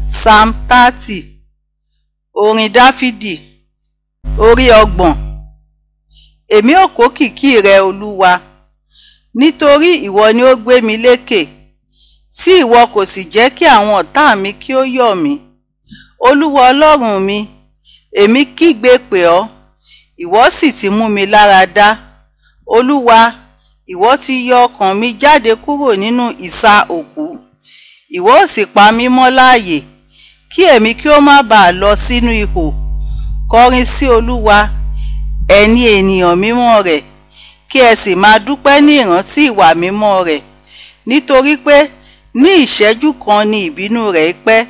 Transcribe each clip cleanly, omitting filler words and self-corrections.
Psalm 30. Orin Dáfídì. Orí 30. Èmi ó kó kìkì rẹ, Olúwa, nítorí ìwọ ni ó gbé mi lékè, tí ìwọ kò sì jẹ́ kí àwọn ọ̀tá mi kí ó yọ̀ mí. Olúwa Ọlọ́run mi, èmi kígbe pè ọ́, ìwọ sì ti mú mi lára dá. Olúwa, ìwọ ti yọ ọkàn mi jáde kúrò nínú isà òkú, ìwọ ó sì pa mí mọ́ láàyè, kí èmi kí ó má baà lọ sínú ihò. Kọrin sí Olúwa, ẹni ènìyàn mímọ́ rẹ̀, kí ẹ sì máa dúpẹ́ ní ìrántí ìwà mímọ́ rẹ̀, nítorí pé ní ìṣẹ́jú kan ni ìbínú rẹ̀ pẹ́,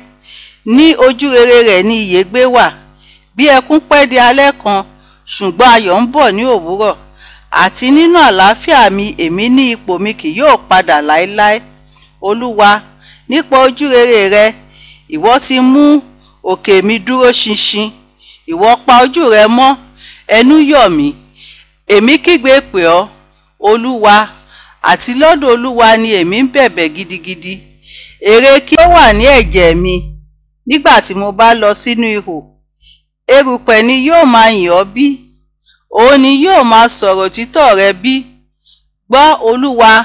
ní ojú rere rẹ̀ ni ìyè gbé wà. Bí ẹkún pẹ́ di alẹ́ kan, ṣùgbọ́n ayọ̀ ń bọ̀ ní òwúrọ̀. Àti nínú àlàáfíà mi èmi ní ipò mi kì yóò padà láéláé. Olúwa, nípa ojú rere rẹ, ìwọ ti mú òkè mi dúró ṣinṣin. Ìwọ pa ojú rẹ mọ́, ẹnu yọ̀ mí. Èmi kígbe pè ọ́, Olúwa, àti lọ́dọ̀ Olúwa ni èmi ń bẹ̀bẹ̀ gidigidi. Èrè kí ó wà ní ẹ̀jẹ̀ mi nígbà tí mo bá lọ sínú ihò. Erùpẹ̀ ni yóò máa yìn ọ́ bí, òun ni yóò máa sọ̀rọ̀ òtítọ́ rẹ bí. Gbọ́, Olúwa,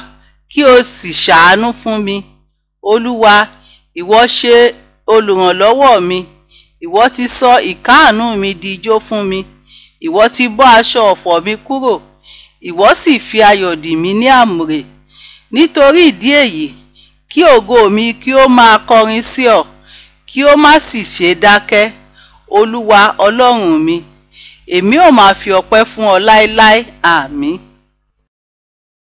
kí o sì ṣàánú fún mi. Olúwa, ìwọ ṣe olùrànlọ́wọ́ mi. Ìwọ ti sọ ìkáàánú mi di ijó fún mi. Ìwọ ti bọ́ aṣọ ọ̀fọ̀ mi kúrò, ìwọ sì fi ayọ̀ dì mí ní àmùrè. Nítorí ìdí èyí, kí ògo mi kí ó máa kọrin sí ọ, kí ó má sì ṣe dákẹ́. Olúwa Ọlọ́run mi, èmi ó máa fi ọpẹ́ fún ọ láéláé. Àmín.